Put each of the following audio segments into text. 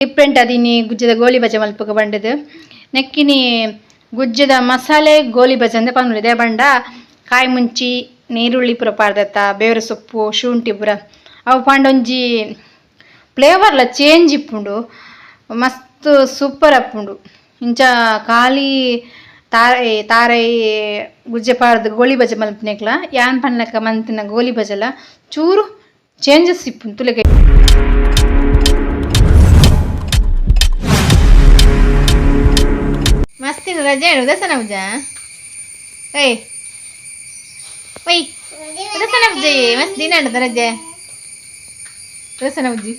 Different ಅದಿನಿ ಗುಜ್ಜದ ಗೋಲಿ ಬಜೆ ಮಲ್ಪುಗ ಬಂಡದು ನೆಕ್ಕಿನಿ ಗುಜ್ಜದ ಮಸಾಲೆ ಗೋಲಿ ಬಜೆ ಅಂದೆ ಪನ್ನುಲಿದೆ ಬಂಡ ಕಾಯಿ ಮುಂಚಿ ನೀರುಳ್ಳಿ ಪೂರ ಪಾಡ್ದತ್ತ ಬೇರೆ ಸೊಪ್ಪು ಶುಂಠಿ ಪೂರ ಅವು ಪಾಂಡೊಂಜಿ ಫ್ಲೇವರ್ಲ ಚೇಂಜ್ ಇಪ್ಪುಂಡು ಮಸ್ತ್ ಸೂಪರ್ ಅಪ್ಪುಂಡು ಇಂಚ ಖಾಲಿ ತಾರೈ ತಾರೈ ಗುಜ್ಜೆ ಪಾಡ್ದು ಗೋಲಿ ಬಜೆ ಮಲ್ಪುನೆಕ್ಲ ಯಾನ್ ಪನ್ಲಕ ಮಂತಿನ ಗೋಲಿ ಬಜೆಲ ಚೂರು ಚೇಂಜಸ್ ಇಪ್ಪುಂಡು ತುಲೆಗೆ. ಮಸ್ತಿನ ರಜೆ ಉದಸನ ಪೂಜಾ. ಏಯ್ ಒಯ್ ಉದಸನ ಪೂಜೆ ಮಸ್ತ್ ದಿನ ಉಂಟದ ರಜೆ ಉದಸನ ಪೂಜಿ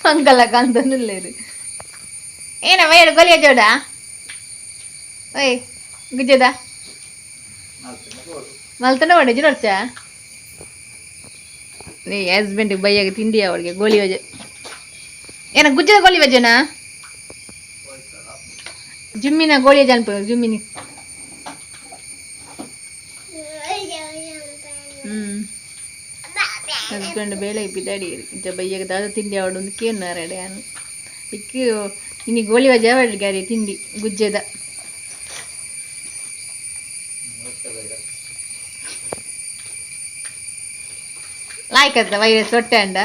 ಮಂಗಲ ಕಾಂತನಿಲ್ಲೇರು ಏನ ವಯ್ಯಡು ಗೋಲಿಯ ಜೋಡ ಓಯ್ ಗುಜ್ಜದ ಮಲ್ತನ ಒಡೆ ಜಿನೊರ್ಚ ನೀ ಹಸ್ಬೆಂಡ್ ಬೈಯಾಗ ತಿಂಡಿ ಅವಳಿಗೆ ಗೋಲಿ ಬಜೆ ಏನ ಗುಜ್ಜದ ಗೋಲಿ ಬಜೆನಾ ಜುಮ್ಮಿನ ಗೋಳಿಯ ಜಾನ್ಪ ಜುಮ್ಮಿನಿ. ಹಸ್ಬೆಂಡ್ ಬೇಳೆ ಬಿದ್ದಾಡಿ ಇಂಚ ಬೈಯಾಗ ದಾದ ತಿಂಡಿ ಅವಡು ಒಂದು ಕೇನ್ನಾರಡೆ ಯಾನು ಇಕ್ಕು ಇನಿ ಗೋಲಿ ಬಜೆ ಅವಳಿಗೆ ತಿಂಡಿ ಗುಜ್ಜೆದ. ಲಾಯ್ಕ್ ಅತ್ತ ವೈರಸ್ ಹೊಟ್ಟೆ ಅಂಡ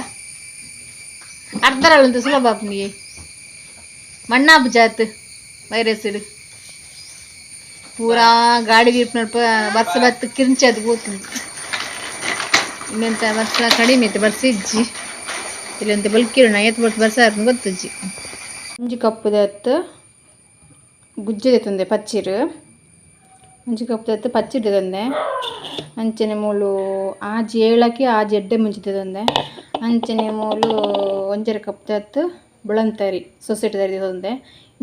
ಅರ್ಧರಲ್ಲಂತ ಸುಲಭ ಆಪುನಿಗೆ ಮಣ್ಣಾಪು ಜಾತ್ ವೈರಸ್ ಇಡು ಪೂರಾ ಗಾಡಿ ಬೀರ್ಪನಲ್ಪ ಬರ್ಸ ಬತ್ತು ಕಿರ್ಚಿ ಅದು ಪೋತುಂಡು. ಇನ್ನೆಂತ ಬರ್ಸ ಕಡಿಮೆ ಇತ್ತು ಬರ್ಸ ಇಜ್ಜಿ ಇಲ್ಲಂತ ಬೊಲ್ಕಿರುಣ ಏತ್ ಬೊಟ್ಟು ಬರ್ಸ ಗೊತ್ತುಜ್ಜಿ. ಒಂಜಿ ಕಪ್ಪುದತ್ತು ಗುಜ್ಜೆ ದೆತ್ತೊಂದೆ ಪಚ್ಚಿರು ಒಂಜಿ ಕಪ್ಪುದತ್ತು ಪಚ್ಚಿರ್ ದೆತ್ತೊಂದೆ ಅಂಚನೆ ಮೂಲು ಆಜಿ ಏಳಕ್ಕಿ ಆಜಿ ಎಡ್ಡೆ ಮುಂಚಿ ದೆತ್ತೊಂದೆ ಅಂಚನೆ ಮೂಲು ಒಂಜರೆ ಕಪ್ದತ್ತು ಬೊಳಂತರಿ ಸೊಸೈಟಿ ದೆತ್ತೊಂದೆ.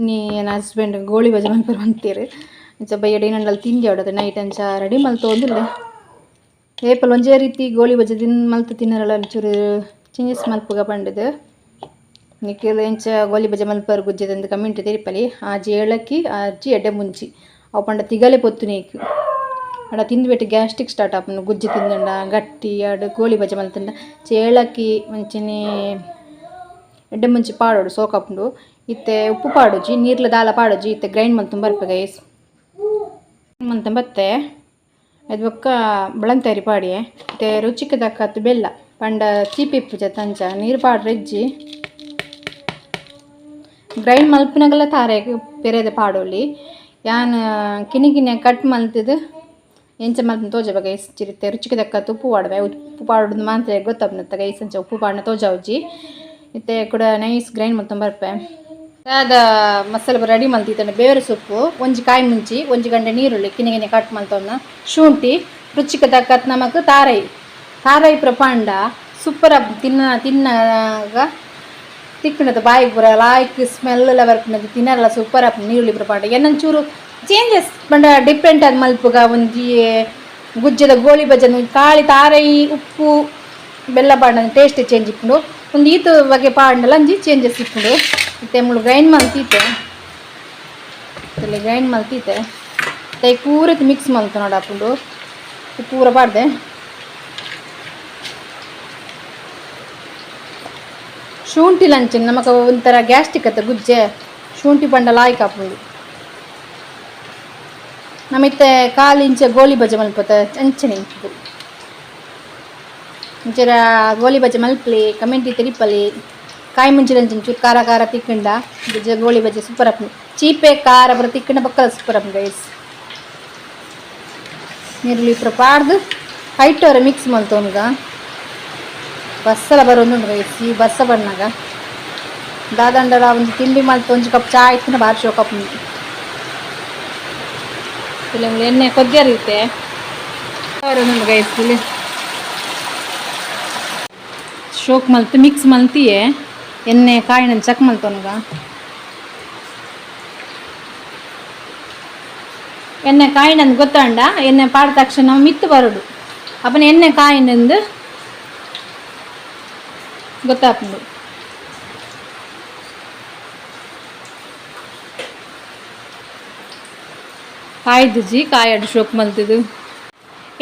ಇನಿ ಎನ್ನ ಹಸ್ಬೆಂಡ್ ಗೋಳಿ ಬಜೆ ಮನ್ಪೆರ್ ಪಂತೆರ್. ಅಂಚ ಬಯ್ಯಡ್ ಏನಂಡಲ ತಿಂಡಿ ಆವಡತೆ ನೈಟ್ ಅಂಚ ರೆಡಿ ಮಲ್ತೊಂದುಲ್ಲೆ. ಏಪಲ ಒಂಜೇ ರೀತಿ ಗೋಳಿ ಬಜೆ ತಿನ್ ಮಲ್ತ್ ತಿನ್ನರಲ ಒಂಚೂರು ಚೇಂಜಸ್ ಮಲ್ಪುಗ ಪಂಡುದು. ನಿಕ್ಲ್ ಎಂಚ ಗೋಲಿ ಬಜೆ ಮಲ್ಪರ್ ಗುಜ್ಜೆದಂದು ಕಮೆಂಟ್ ತೆರಿಪಲಿ. ಆಜಿ ಏಳಕ್ಕಿ ಆಜಿ ಎಡ್ಡೆ ಮುಂಚಿ ಅವು ಪಂಡ ತಿಗಲೆ ಪೊತ್ತುನೇಕ್ ಆಂಡ ತಿಂದು ಗ್ಯಾಸ್ಟ್ರಿಕ್ ಸ್ಟಾರ್ಟ್ ಆಪುಂಡು. ಗುಜ್ಜೆ ತಿಂದುಂಡ ಗಟ್ಟಿ ಆಡ್ ಗೋಲಿ ಬಜೆ ಮಲ್ತುಂಡ ಏಳಕ್ಕಿ ಅಂಚನೆ ಎಡ್ಡೆ ಮುಂಚಿ ಪಾಡೊಡು ಸೋಕಾಪುಂಡು. ಇತ್ತೆ ಉಪ್ಪು ಪಾಡೊಜಿ ನೀರ್ಲ ದಾಲ ಪಾಡೊಜಿ. ಇತ್ತೆ ಗ್ರೈಂಡ್ ಮಲ್ತೊಂದು ಬರ್ಪೆ ಗೈಸ್. ಮಂತ ಬತ್ತೆ ಐದ್ ಬೊಕ್ಕ ಬಳಂತರಿ ಪಾಡಿಯೆ. ಇತ್ತೆ ರುಚಿಕ್ ತಕ್ಕತ್ ಬೆಲ್ಲ ಪಂಡ ಚೀಪಿ ಇಪ್ಪುಜಿ ಅಂಚ ನೀರು ಪಾಡ್ರೆ ಇಜ್ಜಿ. ಗ್ರೈಂಡ್ ಮಲ್ಪುನಗಲ ತಾರೆಗ್ ಪೆರೆದ ಪಾಡೊಲಿ. ಯಾನ್ ಕಿನ್ನಿ ಕಿನ್ನಿ ಕಟ್ ಮಲ್ತುದು ಎಂಚ ಮಲ್ಪುನ ತೋಜಪ ಗೈಸ್. ಇತ್ತೆ ರುಚಿಕ್ ತಕ್ಕತ್ ಉಪ್ಪು ಪಾಡುವೆ. ಉಪ್ಪು ಪಾಡುದು ಮಾತ್ರ ಗೊತ್ತಾಪುನತ್ತ ಗೈಸ್, ಅಂಚ ಉಪ್ಪು ಪಾಡ್ನ ತೋಜಾವುಜಿ. ಇತ್ತೆ ಕುಡ ನೈಸ್ ಗ್ರೈಂಡ್ ಮಲ್ತೊಂದು ಬರ್ಪೆ. ದಾದ ಮಸಾಲೆ ರೆಡಿ ಮಲ್ತಿತ್ತಂಡ ಬೇರೆ ಸೊಪ್ಪು ಒಂಜಿ ಕಾಯಿ ಮುಂಚಿ ಒಂಜಿ ಗಂಟೆ ನೀರುಳ್ಳಿ ಕಿನ್ನಿ ಕಿನ್ನಿ ಕಟ್ ಮಲ್ತೊಂದು ಶುಂಠಿ ರುಚಿಕ್ ತಕ್ಕತ್ ನಮಕ್ ತಾರೈ ತಾರೈ ಪೂರ ಸೂಪರ್ ತಿನ್ನ ತಿನ್ನಾಗ ತಿಕ್ಕುಂಡದ ಬಾಯಿಗ್ ಪೂರ ಲಾಯ್ಕ್ ಸ್ಮೆಲ್ ಎಲ್ಲ ಬರ್ಪುಂಡು ತಿನ್ನರಲ ಸೂಪರ್ ಆಪುಂಡು. ನೀರುಳ್ಳಿ ಪೂರ ಪಾಂಡ ಎನ್ನೊಂಚೂರು ಚೇಂಜಸ್ ಪಂಡ ಡಿಫ್ರೆಂಟ್ ಆದ್ ಮಲ್ಪುಗ ಒಂಜಿ ಗುಜ್ಜೆದ ಗೋಳಿ ಬಜೆ ಕಾಳಿ ತಾರೈ ಉಪ್ಪು ಬೆಲ್ಲ ಪಾಂಡ ಟೇಸ್ಟ್ ಚೇಂಜ್ ಇಪ್ಪುಂಡು. ಒಂದು ಈತ್ ಬಗೆ ಪಾಂಡಲ ಒಂಜಿ ಚೇಂಜಸ್ ಇಪ್ಪುಂಡು. ಇತ್ತೆ ಮೂಲು ಗ್ರೈಂಡ್ ಮಲ್ತಿತ್ತೆ ಇಲ್ಲಿ ಗ್ರೈಂಡ್ ಮಲ್ತಿತ್ತೆ ತೈ ಪೂರ ಮಿಕ್ಸ್ ಮಲ್ತು ನೋಡಾಪುಂಡು. ಪೂರ ಪಾಡ್ದೆ ಶುಂಠಿ ಲಂಚನ್ ನಮಕ ಒಂಥರ ಗ್ಯಾಸ್ಟ್ರಿಕ್ ಅತ್ತ ಗುಜ್ಜೆ ಶುಂಠಿ ಪಂಡ ಲಾಯ್ಕ್ ಆಪುಂಡು. ನಮಿತ್ತೆ ಕಾಲು ಇಂಚ ಗೋಲಿ ಬಜೆ ಮಲ್ಪತ ಅಂಚನೆ ಇಂಚು ಇಂಚರ ಗೋಲಿ ಬಜೆ ಮಲ್ಪಲಿ ಕಮೆಂಟ್ ತೆರಿಪಲಿ. ಕಾಯಿ ಮುಂಚಿನ ಚೂರು ಖಾರ ಖಾರ ತಿಕ್ಕಂಡ ಗುಜ್ಜೆ ಗೋಲಿ ಬಜೆ ಸೂಪರ್ ಆಪುಂಡು. ಚೀಪೆ ಖಾರ ಪೂರ ತಿಕ್ಕಂಡ ಬೊಕ್ಕಲ ಸೂಪರ್ ಆಪುಂಡು ಗೈಸ್. ನೀರುಳ್ಳಿ ಪೂರ ಪಾಡ್ದು ಐಟೋರ ಮಿಕ್ಸ್ ಮಲ್ತೊನ್ಗ ಬಸ್ಸಲ ಬರೋದುಂಡು ಗೈಸ್. ಈ ಬಸ್ಸ ಬಣ್ಣಗ ದಾದಂಡಲ ಒಂಜಿ ತಿಂಡಿ ಮಲ್ತ್ ಒಂಜಿ ಕಪ್ ಚಾ ಇತ್ತಿನ ಬಾರಿ ಶೋಕ್ ಆಪುಂಡು. ಎಣ್ಣೆ ಕೊದ್ದಿಯರ್ ಇತ್ತೆ ಬರೋದುಂಡು ಗೈಸ್. ಇಲ್ಲಿ ಶೋಕ್ ಮಲ್ತ್ ಮಿಕ್ಸ್ ಮಲ್ತಿಯೆ ಎಣ್ಣೆ ಕಾಯಿನ ಚಕ್ ಮಲ್ತೊನ್ಗ ಎಣ್ಣೆ ಕಾಯಿನಂದು ಗೊತ್ತಾಂಡ ಎಣ್ಣೆ ಪಾಡ ತಕ್ಷಣ ಮಿತ್ತು ಬರೋಡು ಅಪ್ಪನ ಎಣ್ಣೆ ಕಾಯಿನಂದು ಗೊತ್ತಾಪುಂಡು. ಕಾಯ್ದುಜಿ ಕಾಯಡು ಶೋಕ್ ಮಲ್ತಿದ್ದು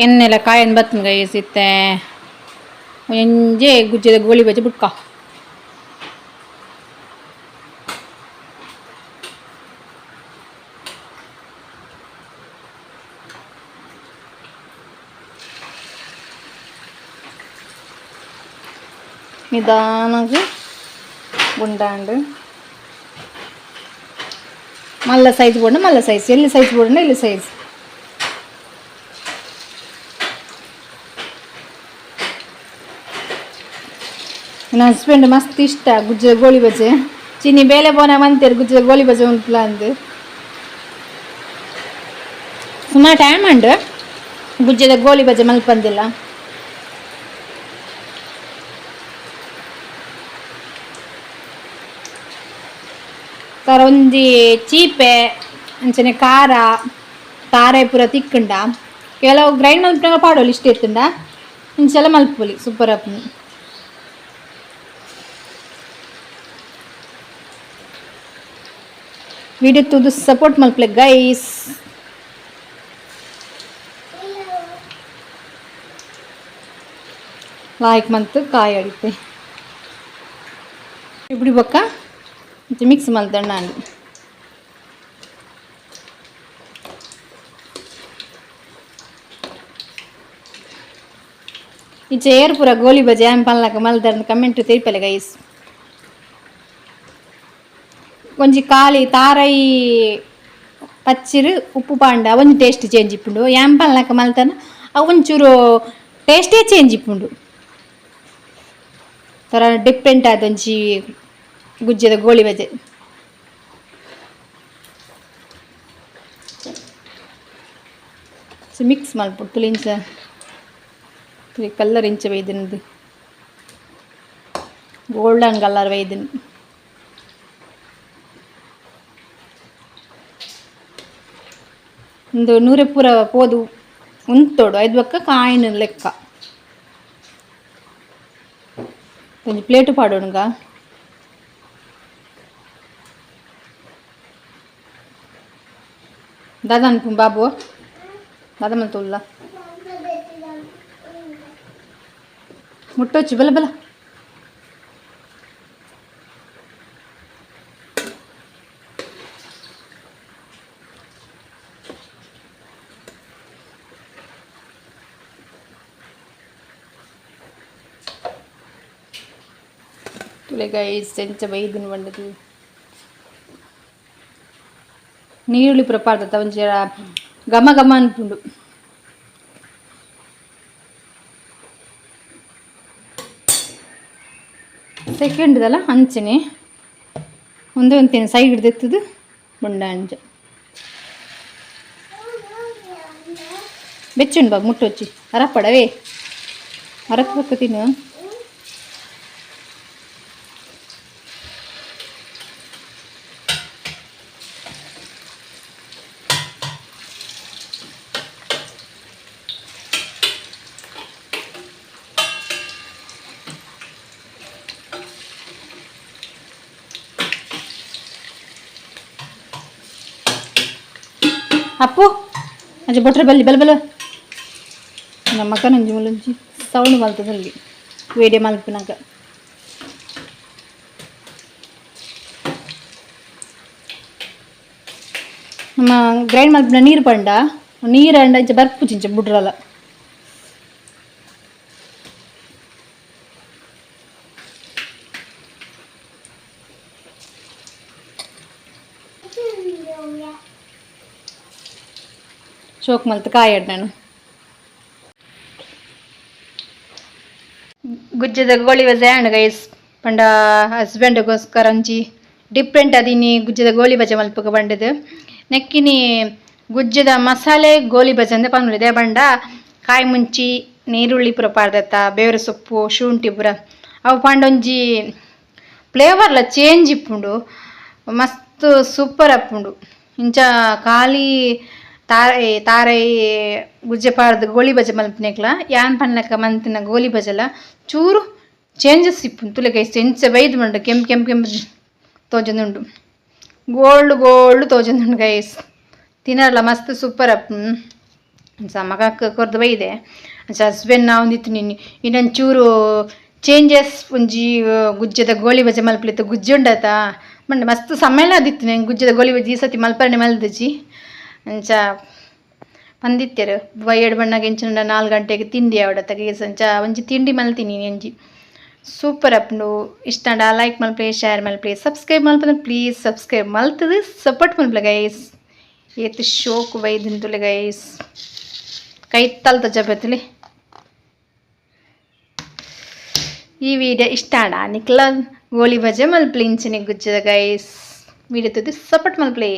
ಎಣ್ಣೆಲ್ಲ ಕಾಯನ್ ಬತ್ತನ್ ಗೈಸ್. ಇತ್ತೆ ಒಂಜೆ ಗುಜ್ಜೆದ ಗೋಳಿ ಬಜ್ಜೆ ಬುಟ್ಕ. ನಿಧಾನಗೆ ಗುಂಡಾಂಡು ಮಲ್ಲ ಸೈಜ್ ಬೋಡ ಮಲ್ಲ ಸೈಜ್ ಎಲ್ಲಿ ಸೈಜ್ ಬೋಡಂಡ ಇಲ್ಲಿ ಸೈಜ್. ನನ್ನ ಹಸ್ಬೆಂಡ್ ಮಸ್ತ್ ಇಷ್ಟ ಗುಜ್ಜೆ ಗೋಳಿ ಬಜೆ. ಚಿನ್ನಿ ಬೇಲೆ ಪೋನ ಮಂತೇರು ಗುಜ್ಜೆ ಗೋಳಿ ಬಜೆ ಉಂಟು ಅಂದು. ಸುಮಾರು ಟೈಮ್ ಉಂಡು ಗುಜ್ಜೆದ ಗೋಳಿ ಬಜೆ ಮಲ್ಪಂದಿಲ್ಲ. ತರ ಒಂಜಿ ಚೀಪೆ ಅಂಚನೆ ಖಾರ ಖಾರ ಪೂರ ತಿಕ್ಕುಂಡ ಕೆಲವು ಗ್ರೈಂಡ್ ಮಲ್ಪನಾಗ ಪಾಡೋಲಿ ಇಷ್ಟ ಇತ್ತುಂಡ ಇಂಚೆಲ್ಲ ಮಲ್ಪೊಲಿ ಸೂಪರ್ ಆಪುಂಡು. ವಿಡಿಯೋ ತೂದು ಸಪೋರ್ಟ್ ಮಲ್ಪಲೆ ಗೈಸ್. ಲಾಯ್ಕ್ ಮಂತ್ ಕಾಯಿ ಅಡಿತೆ ಇಪ್ಪಡಿ ಬೊಕ್ಕ ಮಿಕ್ಸ್ ಮಲ್ತಂಡ ನಾನು. ಇಂಚ ಏರ್ ಪೂರ ಗೋಲಿ ಬಜೆ ಆನ್ ಪನ್ಲಕ ಮಲ್ದರ್ನ ಕಮೆಂಟ್ ತೆರಿಪಲೆ ಗೈಸ್. ಒಂಜಿ ಖಾಲಿ ತಾರೈ ಪಚ್ಚಿರು ಉಪ್ಪು ಪಾಂಡ ಒಂಜಿ ಟೇಸ್ಟ್ ಚೇಂಜ್ ಇಪ್ಪುಂಡು. ಯಾನ್ ಪನ್ಲಕ ಮಲ್ತನ ಅವು ಒಂಚೂರು ಟೇಸ್ಟೇ ಚೇಂಜ್ ಇಪ್ಪುಂಡು. ಥರ ಡಿಫ್ರೆಂಟ್ ಆದ ಒಂಜಿ ಗುಜ್ಜೆದ ಗೋಳಿ ಬಜೆ. ಸೊ ಮಿಕ್ಸ್ ಮಲ್ಪೊಡು ತುಲಿಂಚ ತುಲಿ ಕಲ್ಲರ್ ಇಂಚ ಬೈದಿನದು ಗೋಲ್ಡನ್ ಕಲರ್ ಬೈದಿನ. ಒಂದು ನೂರೆ ಪೂರ ಪೋದು ಉಂತೋಡು ಐದು ಬೊಕ್ಕ ಕಾಯಿನ ಲೆಕ್ಕ ಒಂಜಿ ಪ್ಲೇಟ್ ಪಾಡೋಣಗ. ದಾದ ಅನ್ಪು ಬಾಬು ದಾದ ಮಲ್ತುಲ್ಲ ಮುಟ್ಟೊಚ್ಚು ಬಲ ಬಲ. ತುಲೆ ಗೈಸ್ ಎಂಚ ಬೈದಿನ ಬಂಡದು ನೀರುಳ್ಳಿ ಪೂರ ಪಾಡ್ದತ್ತ ಒಂಜಿ ಘಮ ಘಮ ಅನ್ಪುಂಡು. ಸೆಕೆಂಡ್ದಲ್ಲ ಅಂಚನೆ ಒಂದೇ ಒಂತೇನೆ ಸೈಡ್ ಹಿಡ್ದೆತ್ತದು ಬೊಂಡ ಅಂಚ ಬೆಚ್ಚುಂಡು ಬಾ ಮುಟ್ಟೊಚ್ಚಿ ಅರಪ್ಪಡವೇ ಅರಪ್ಪ ಪಕ್ಕ ತಿನ್ನು. ಅಪ್ಪು ಅಂಚೆ ಬೊಟ್ರೆ ಬಲ್ಲಿ ಬಲ ಬಲ ನಮ್ಮ ಮಕ್ಕನಂಜಿ ಮುಲಂಜಿ ಸೌಂಡ್ ಮಲ್ತದಲ್ಲಿ ವೀಡಿಯೋ ಮಲ್ಪುನಗ. ನಮ್ಮ ಗ್ರೈಂಡ್ ಮಲ್ಪುನ ನೀರು ಪಂಡ ನೀರು ಅಂಡ ಇಂಚ ಬರ್ಪುಜಿ ಇಂಚ ಬುಡ್ರಲ್ಲ. ಚೋಕ್ ಮಲ್ತ್ ಕಾಯಡ್ ನಾನು ಗುಜ್ಜದ ಗೋಳಿ ಬಜೆ ಆಂಡ್ ಗೈಸ್. ಪಂಡ ಹಸ್ಬೆಂಡ್ಗೋಸ್ಕರ ಒಂಜಿ ಡಿಫ್ರೆಂಟ್ ಅದಿನಿ ಗುಜ್ಜದ ಗೋಳಿ ಬಜೆ ಮಲ್ಪಗ ಬಂಡದು ನೆಕ್ಕಿನಿ ಗುಜ್ಜದ ಮಸಾಲೆ ಗೋಲಿ ಬಜೆ ಅಂದೆ ಪನ್ನುಲಿದೆ ಬಂಡ ಕಾಯಿ ಮುಂಚಿ ನೀರುಳ್ಳಿ ಪೂರ ಪಾಡ್ದತ್ತ ಬೇರೆ ಸೊಪ್ಪು ಶುಂಠಿ ಪೂರ ಅವು ಪಂಡೊಂಜಿ ಫ್ಲೇವರ್ಲ ಚೇಂಜ್ ಇಪ್ಪುಂಡು ಮಸ್ತ್ ಸೂಪರ್ ಆಪುಂಡು. ಇಂಚ ಖಾಲಿ ತಾರೈ ತಾರೈ ಗುಜ್ಜೆ ಪಾಡ್ದು ಗೋಳಿ ಬಜೆ ಮಲ್ಪುನೆಕ್ಲ ಯಾನ್ ಪನ್ಲಕ ಮಂತಿನ ಗೋಲಿ ಬಜೆಲ ಚೂರು ಚೇಂಜಸ್ ಇಪ್ಪುಂಡು. ತುಲೆ ಗೈಸ್ ಎಂಚ ಬೈದು ಮಂಡು ಕೆಂಪು ಕೆಂಪು ಕೆಂಪು ತೋಜೊಂದುಂಡು ಗೋಲ್ಡ್ ಗೋಲ್ಡ್ ತೋಜೊಂದುಂಡು ಗೈಸ್. ತಿನ್ನಲ್ಲ ಮಸ್ತ್ ಸೂಪರ್ ಆಪುಂಡು. ಅಂಚ ಮಗಕ್ ಕೊರ್ದು ಬೈದೆ ಅಂಚ ಹಸ್ಬೆಂಡ್ ನಾವೊಂದಿತ್ತು ನೀನು ಇನ್ನೊಂದು ಚೂರು ಚೇಂಜಸ್ ಒಂಜಿ ಗುಜ್ಜೆದ ಗೋಳಿ ಬಜೆ ಮಲ್ಪಲಿತ್ತು ಗುಜ್ಜೆ ಉಂಡತ ಮಂಡ ಮಸ್ತ್ ಸಮ್ಮೇಳನ ಆದಿತ್ತು ನಂಗೆ ಗುಜ್ಜೆದ ಗೋಳಿ ಬಜೆ ಈ ಸತಿ ಮಲ್ಪರಣೆ ಮಲ್ದಜಿ ಅಂಚ ಪಂದಿತ್ತೆರ್ ಬಯ್ಯಡ್ ಬಣ್ಣಗ ಎಂಚಿನ 4 ಗಂಟೆಗೆ ತಿಂಡಿ ಆವಡತ್ತ ಗೈಸ್. ಅಂಚ ಒಂಜಿ ತಿಂಡಿ ಮಲ್ತೀನಿ ಒಂಜಿ ಸೂಪರ್ ಆಪುಂಡು. ಇಷ್ಟ ಲೈಕ್ ಮಲ್ಪಲೆ, ಶೇರ್ ಮಲ್ಪಲೆ, ಸಬ್ಸ್ಕ್ರೈಬ್ ಮಲ್ಪುನ ಪ್ಲೀಸ್ ಸಬ್ಸ್ಕ್ರೈಬ್ ಮಲ್ತದು ಸಪೋರ್ಟ್ ಮಲ್ಪಲೆ ಗೈಸ್. ಏತ್ ಶೋಕ್ ಬೈದಿಂತುಲೆ ಗೈಸ್. ಕೈತಲ್ ತಜಬೆತ್ತಲೆ. ಈ ವಿಡಿಯೋ ಇಷ್ಟ ಆಂಡ ನಿಕ್ಲ ಗೋಳಿ ಬಜೆ ಮಲ್ಪಲೆ ಇಂಚಿನ ಗುಜ್ಜದ ಗೈಸ್. ವಿಡಿಯೋ ತೂದು ಸಪೋರ್ಟ್ ಮಲ್ಪಲೆ.